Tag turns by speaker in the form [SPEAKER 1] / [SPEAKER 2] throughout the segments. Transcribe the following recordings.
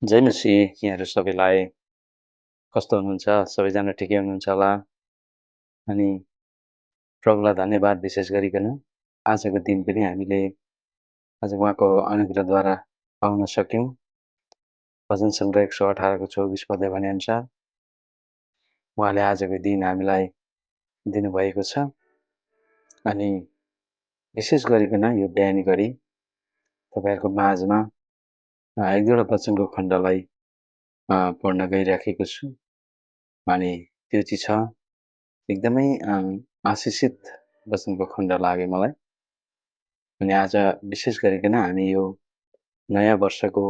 [SPEAKER 1] जय मसी यहाँहरू सबैलाई कस्तो हुनुहुन्छ? सबैजना ठिकै हुनुहुन्छ होला? अनि प्रभुलाई धन्यवाद विशेष गरिकन आजको दिन पनि हामीले आज उहाँको अनुग्रहद्वारा पाउन सक्यौँ। भजन सङ्ग्रह 118 को 24 पदले भनेअनुसार उहाँले आजको दिन हामीलाई दिनुभएको छ। अनि विशेष गरिकन यो बिहानी घडी तपाईँहरूको माझमा एक दुईवटा वचनको खण्डलाई पढ्न गइराखेको छु। अनि त्यो चाहिँ छ एकदमै आशिषित वचनको खण्ड लाग्यो मलाई। अनि आज विशेष गरिकन हामी यो नयाँ वर्षको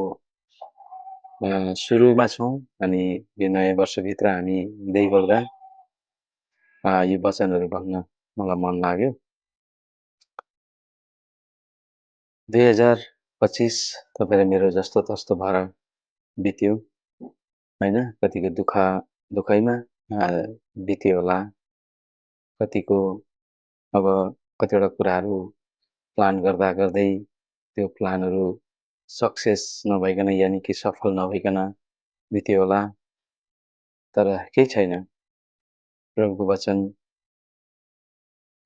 [SPEAKER 1] सुरुमा छौँ। अनि यो नयाँ वर्षभित्र हामी हिँड्दै गर्दा यो वचनहरू भन्न मलाई मन लाग्यो। 2025 तपाईँ र मेरो जस्तो तस्तो भएर बित्यो होइन। कतिको दुःखैमा बित्यो होला। कतिको अब कतिवटा कुराहरू प्लान गर्दा गर्दै त्यो प्लानहरू सक्सेस नभइकन यानि कि सफल नभइकन बित्यो होला। तर केही छैन। प्रभुको वचन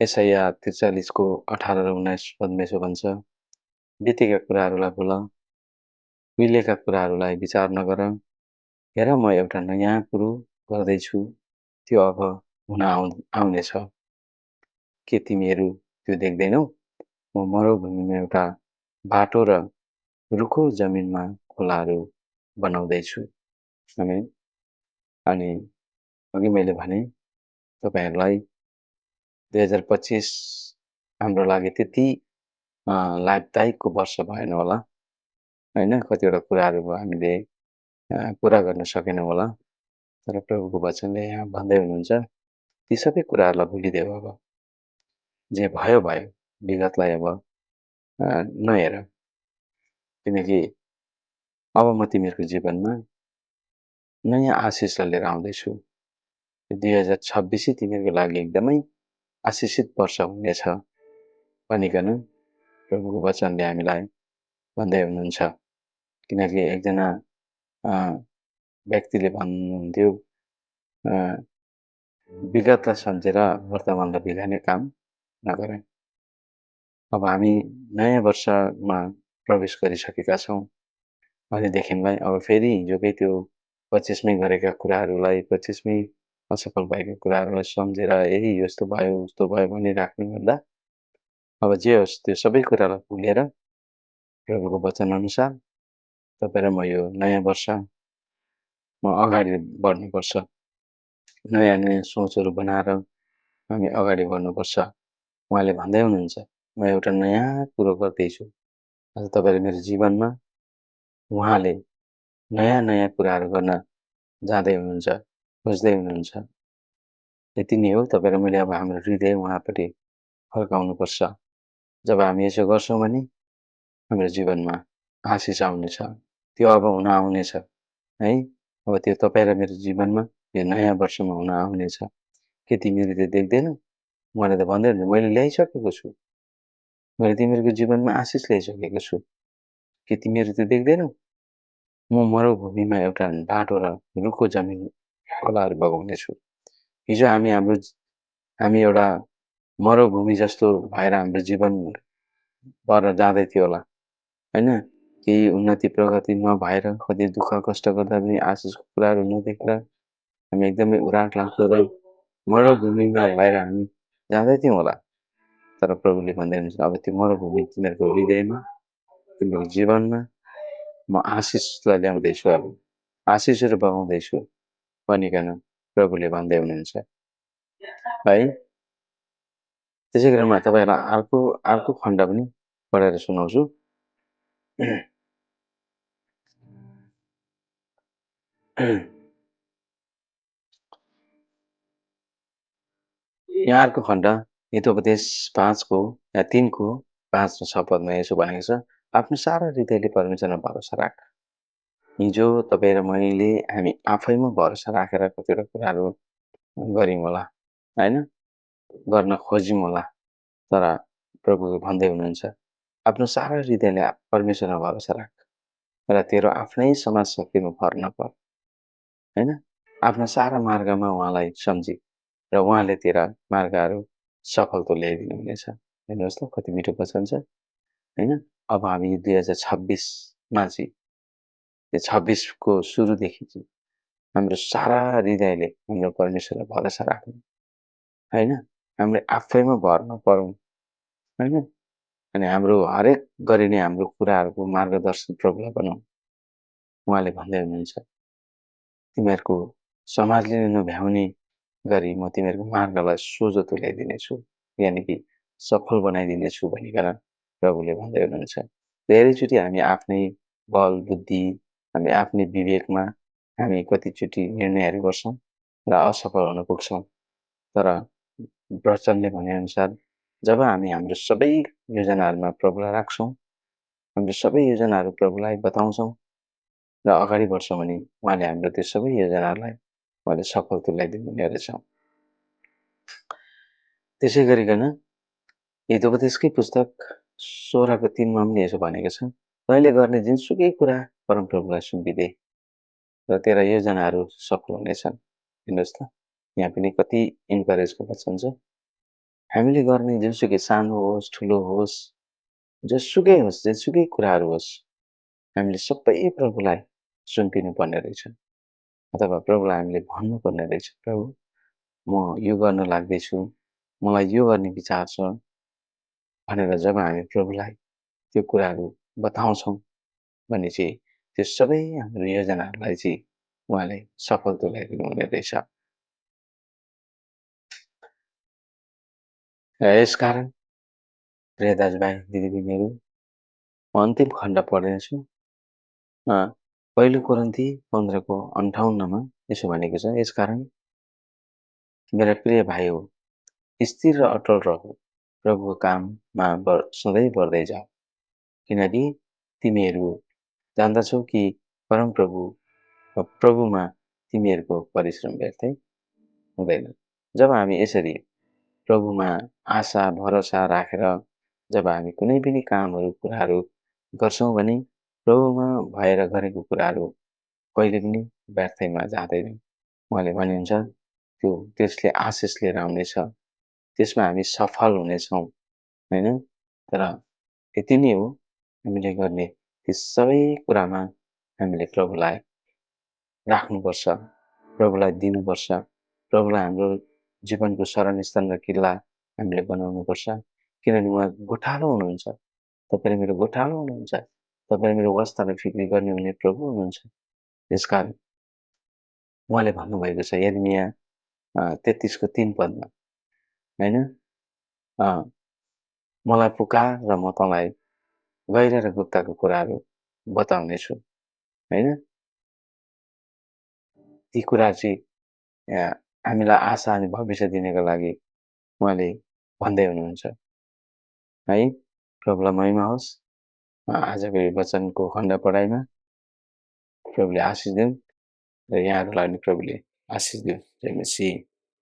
[SPEAKER 1] यशाया 43 को 18 र 19 पदमा यसो भन्छ, बितेका कुराहरूलाई भुल, उहिलेका कुराहरूलाई विचार नगर। हेर म एउटा नयाँ कुरो गर्दैछु, त्यो अब हुन आउनेछ। के तिमीहरू त्यो देख्दैनौ? म मरुभूमिमा एउटा बाटो र रुखो जमिनमा खोलाहरू बनाउँदैछु। अनि अघि मैले भने तपाईँहरूलाई 2025 हाम्रो लागि त्यति लाभदायकको वर्ष भएन होला होइन। कतिवटा कुराहरू हामीले पुरा गर्न सकेनौँ होला। तर प्रभुको वचनले यहाँ भन्दै हुनुहुन्छ, ती सबै कुराहरूलाई भुलिदेऊ। अब जे भयो भयो, विगतलाई अब नहेर, किनकि अब म तिमीहरूको जीवनमा नयाँ आशिषलाई लिएर आउँदैछु। 2026 तिमीहरूको लागि एकदमै आशिषित वर्ष हुनेछ भनिकन प्रभुको वचनले हामीलाई भन्दै हुनुहुन्छ। किनकि एकजना व्यक्तिले भन्नुहुन्थ्यो, विगतलाई सम्झेर वर्तमानलाई बिगार्ने काम नगरे। अब हामी नयाँ वर्षमा प्रवेश गरिसकेका छौँ। अहिलेदेखिलाई अब फेरि हिजोकै त्यो 25मै गरेका कुराहरूलाई, 25मै असफल भएका कुराहरूलाई सम्झेर यही यस्तो भयो उस्तो भयो भनिराख्नु भन्दा अब जे होस् त्यो सबै कुरालाई भुलेर प्रभुको वचनअनुसार तपाईँ र म यो नयाँ वर्षमा अगाडि बढ्नुपर्छ। नयाँ नयाँ सोचहरू बनाएर हामी अगाडि बढ्नुपर्छ। उहाँले भन्दै हुनुहुन्छ, म एउटा नयाँ कुरो गर्दैछु। आज तपाईँ र मेरो जीवनमा उहाँले नयाँ नयाँ कुराहरू गर्न जाँदै हुनुहुन्छ, खोज्दै हुनुहुन्छ। यति नै हो। तपाईँ र मैले अब हाम्रो हृदय उहाँपट्टि फर्काउनुपर्छ। जब हामी यसो गर्छौँ भने हाम्रो जीवनमा आशिष आउनेछ, त्यो अब हुन आउनेछ है। अब त्यो तपाईँ र मेरो जीवनमा यो नयाँ वर्षमा हुन आउनेछ। के तिमीहरू त्यो देख्दैनौ? उहाँले त भन्दै हुनुहुन्छ, मैले ल्याइसकेको छु, मैले तिमीहरूको जीवनमा आशिष ल्याइसकेको छु। के तिमीहरू त्यो देख्दैनौ? म मरुभूमिमा एउटा बाटो र रुखो जमिन खोलाहरू बगाउनेछु। हिजो हामी एउटा मरुभूमि जस्तो भएर हाम्रो जीवन भएर जाँदै थियो होला होइन। केही उन्नति प्रगति नभएर, कति दुःख कष्ट गर्दा पनि आशिषको कुराहरू नदेखेर हामी एकदमै उराट लाग्दो र मरुभूमिमा भएर हामी जाँदै थियौँ होला। तर प्रभुले भन्दै हुनुहुन्छ, अब त्यो मरुभूमि तिनीहरूको हृदयमा, तिनीहरूको जीवनमा म आशिषलाई ल्याउँदैछु, अब आशिषहरू बगाउँदैछु भनिकन प्रभुले भन्दै हुनुहुन्छ है। त्यसै गरी म तपाईँलाई अर्को खण्ड पनि पढेर सुनाउँछु। यहाँ अर्को खण्ड हितोपदेश 3 को 5 र 6 पदमा यसो भनेको छ, आफ्नो सारा हृदयले परमेश्वरमा भरोसा राख। हिजो तपाईँ र मैले हामी आफैमा भरोसा राखेर कतिवटा कुराहरू गऱ्यौँ होला होइन, गर्न खोज्यौँ होला। तर प्रभुले भन्दै हुनुहुन्छ, आफ्नो सारा हृदयले परमेश्वरमा भरोसा राख। र तेरो आफ्नै समाज शक्तिमा भर नपर, होइन? आफ्ना सारा मार्गमा उहाँलाई सम्झी र उहाँले तेरा मार्गहरू सफल तुल्याइदिनु हुनेछ। हेर्नुहोस् त कति मिठो वचन छ, होइन? अब हामी 2026मा चाहिँ यो 26 को सुरुदेखि चाहिँ हाम्रो सारा हृदयले हाम्रो परमेश्वरलाई भरोसा राखौँ, होइन? हामीले आफैमा भर नपरौँ, होइन? अनि हाम्रो हरेक गरिने हाम्रो कुराहरूको मार्गदर्शन प्रभुलाई बनाऊँ। उहाँले भन्दै हुनुहुन्छ, तिमीहरूको समाजले नभ्याउने गरी म तिमीहरूको मार्गलाई सोझो तुल्याइदिनेछु, यानि कि सफल बनाइदिनेछु भनिकन प्रभुले भन्दै हुनुहुन्छ। धेरैचोटि हामी आफ्नै बल बुद्धि, हामी आफ्नै विवेकमा हामी कतिचोटि निर्णयहरू गर्छौँ र असफल हुन पुग्छौँ। तर वचनले भनेअनुसार जब हामी हाम्रो सबै योजनाहरूमा प्रभुलाई राख्छौँ, हाम्रो सबै योजनाहरू प्रभुलाई बताउँछौँ र अगाडि बढ्छौँ भने उहाँले हाम्रो त्यो सबै योजनाहरूलाई उहाँले सफल तुल्याइदिनु हुने रहेछ। त्यसै गरिकन हितोपदेशकै पुस्तक 16 को 3मा पनि यसो भनेको छ, तैँले गर्ने जुनसुकै कुरा परमप्रभुलाई सुम्पिदे र तेरा योजनाहरू सफल हुनेछन्। हेर्नुहोस् त, यहाँ पनि कति इन्करेजको वचन छ। हामीले गर्ने जुनसुकै सानो होस् ठुलो होस्, जसुकै होस्, जेसुकै कुराहरू होस्, हामीले सबै प्रभुलाई सुम्पिनुपर्ने रहेछ, अथवा प्रभुलाई हामीले भन्नुपर्ने रहेछ, प्रभु म यो गर्न लाग्दैछु, मलाई यो गर्ने विचार छ भनेर जब हामी प्रभुलाई त्यो कुराहरू बताउँछौँ भने चाहिँ त्यो सबै हाम्रो योजनाहरूलाई चाहिँ उहाँले सफल तुल्याइदिनु हुने रहेछ। यसकारण प्रिय दाजुभाइ दिदीबहिनीहरू, म अन्तिम खण्ड पढ्नेछु। पहिलो कोरिन्थी 15:58मा यसो भनेको छ, यसकारण मेरा प्रिय भाइ हो, स्थिर र अटल रह, प्रभुको काममा सधैँ बढ्दै जाऊ, किनकि तिमीहरू जान्दछौ कि प्रभुमा तिमीहरूको परिश्रम व्यर्थै हुँदैन। जब हामी यसरी प्रभुमा आशा भरोसा राखेर जब हामी कुनै पनि कामहरू कुराहरू गर्छौँ भने प्रभुमा भएर गरेको कुराहरू कहिले पनि व्यर्थैमा जाँदैन। उहाँले भन्नुहुन्छ त्यसले आशिष लिएर आउनेछ, त्यसमा हामी सफल हुनेछौँ, होइन? तर यति नै हो, हामीले गर्ने ती सबै कुरामा हामीले प्रभुलाई राख्नुपर्छ, प्रभुलाई दिनुपर्छ, प्रभुलाई हाम्रो जीवनको शरणस्थल र किल्ला हामीले बनाउनुपर्छ, किनभने उहाँ गोठालो हुनुहुन्छ। तपाईँ मेरो गोठालो हुनुहुन्छ, तपाईँ मेरो वास्ता र फिक्री गर्ने हुने प्रभु हुनुहुन्छ। त्यसकारण उहाँले भन्नुभएको छ यिर्मया 33को 3 पदमा, होइन? मलाई पुकार र म तँलाई गहिरो र गुप्तको कुराहरू बताउनेछु, होइन? ती कुरा चाहिँ हामीलाई आशा अनि भविष्य दिनको लागि उहाँले भन्दै हुनुहुन्छ, है? प्रभुलाई महिमा होस्। आजको यो वचनको खण्ड पढाइमा प्रभुले आशिष दिउन् र यहाँहरूलाई पनि प्रभुले आशिष दिउन्। जय मसीह।